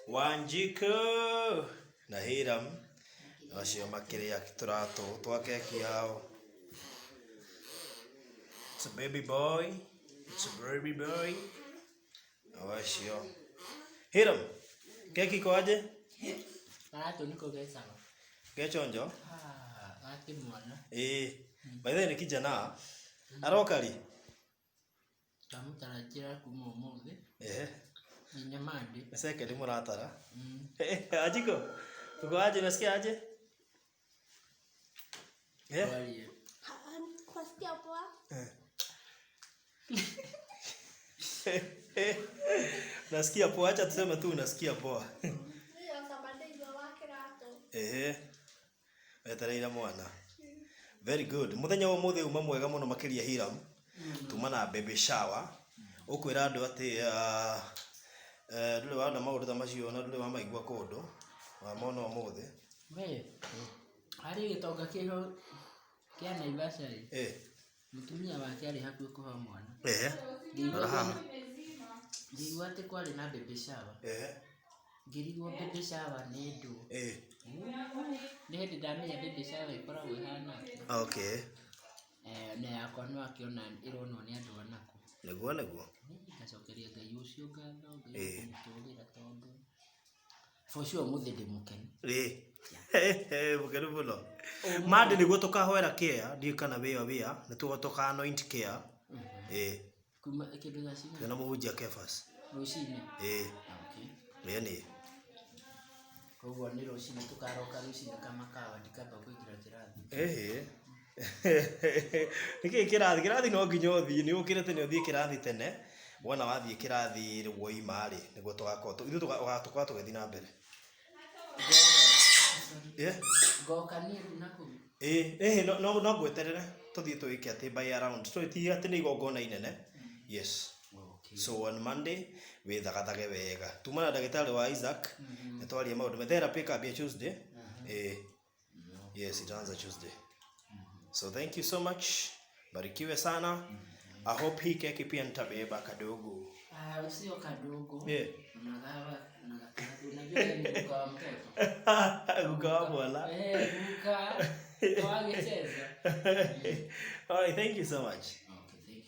Wanjikũ na Hiram acio makĩrĩa tũratũ twa keki yao. It's a baby boy. It's a baby boy. Acio. Hiram, keki iko aje? Karatũ niko gecaga. Gechonjo? Ah, gake mwana. Ĩĩ. By the way nĩ kijana. Aroka rĩ? Ndamũtarajĩra kuma ũmũthĩ Ehe. nginya Monday. Nĩ second mũratara. Mm. Anjiko, uko aje? Unasikia aje? Eh? Twarie. Kwasikia poa. Unasikia poa? Acha tuseme tu unasikia poa. Ndio sababu wa kĩratũ. Ehe. Wetereire mwana. Very good. Muthenya wa umuthi uma mwega muno makiria Hiram. Tuma na baby shower. Ukwira andu ati nduri wona maundu ta macio na nduri wamaigua kundu. Wamona umuthi. We, harĩ gĩtonga kĩho kĩa Naivasha ĩ, Eh. mũtumia wake arĩ hakuhĩ kũheo mwana. Eh. Ngĩigua Rora haha. Ngĩigua atĩ kwarĩ na baby shower. Eh. Ngĩrigwo baby shower nĩ ndũ. Eh. Nĩ hĩndĩ ndamenya baby shower ĩkoragwo ĩhana atĩa. Okay. Eh, na yakwa no akĩona ĩronwo nĩ andũ anakũ. Niguo niguo. Ngacokeria Ngai ũcio ngatho, Ngai Ĩĩ. kũmũtũrĩra tondũ for sure ũmũthĩ ndĩ mũkenu. Ĩĩ. Mũkenu mũno. Mande nĩguo tũkahoera care, ndiũĩ kana wĩyo wĩa, nĩ tũka anoint care. Ĩĩ. Kuma kĩndũ thaa cigana? Twĩna mũhunjia Kefas. Rũcinĩ. Ĩĩ. Okay. Ĩĩ nĩ. Koguo nĩ rũcinĩ tũkaroka rũcinĩ kama kawa ndikamba kũingĩra kĩrathi. Ĩhĩ. Nĩkĩĩ kĩrathi? Kĩrathi no nginya ũthiĩ, nĩ ũkĩre tene ũthiĩ kĩrathi tene. Wona wathiĩ kĩrathi rĩu woima rĩ, nĩguo tũgakorwo ithuĩ tũgakorwo tũgĩthiĩ na mbere. Yeah. Ngoka niĩ rĩu nakũu. Ĩĩ, ĩhĩ no no no ngweterere tũthiĩ twĩke atĩ by around. So ti atĩ nĩ igongona inene. Yes. Okay. So on Monday wĩthagathage wega. Tuma na ndagĩtarĩ wa Isaac nĩ twarie maũndũ. Therapy ĩkambia Tuesday. Ĩĩ. Yes, itaanza Tuesday. So thank you so much. Barikiwe sana. I hope hii keki pia nitabeba kadogo. Ah, sio kadogo. Yeah. Unagawa na gakatu. Unajua yeye ni guka wa mtoto. Guka wa mwana. Eh, guka. Wagecheza. All right, thank you so much.